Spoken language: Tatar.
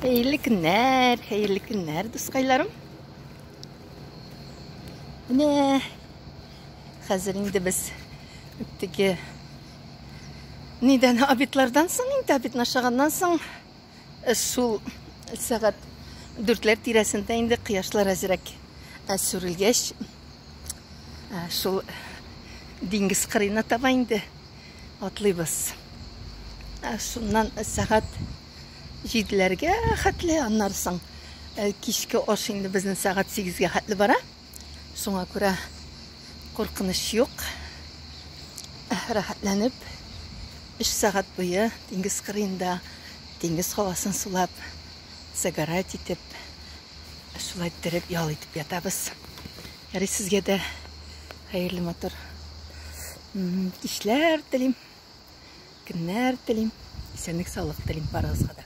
Хәерле көннәр, хәерле көннәр, дускайларым. Менә хәзер инде без теге нидән обедлардан соң инде обедны ашаганнан соң э, шул сәгать дүртләр тирәсендә инде кояшлар әзрәк э, сүрелгәч э, шул диңгез кырыена таба инде атлыйбыз. Ә шуннан сәгать җиделәргә хәтле, аннары соң кичке аш инде безнең сәгать сигезгә хәтле бара. Шуңа күрә куркыныч юк. Рәхәтләнеп, өч сәгать буе диңгез кырыенда диңгез һавасын сулап, загорать итеп, шулай иттереп ял итеп ятабыз. Ярый сезгә дә хәерле матур кичләр телим, көннәр телим, исәнлек-саулык телим барыгызга да.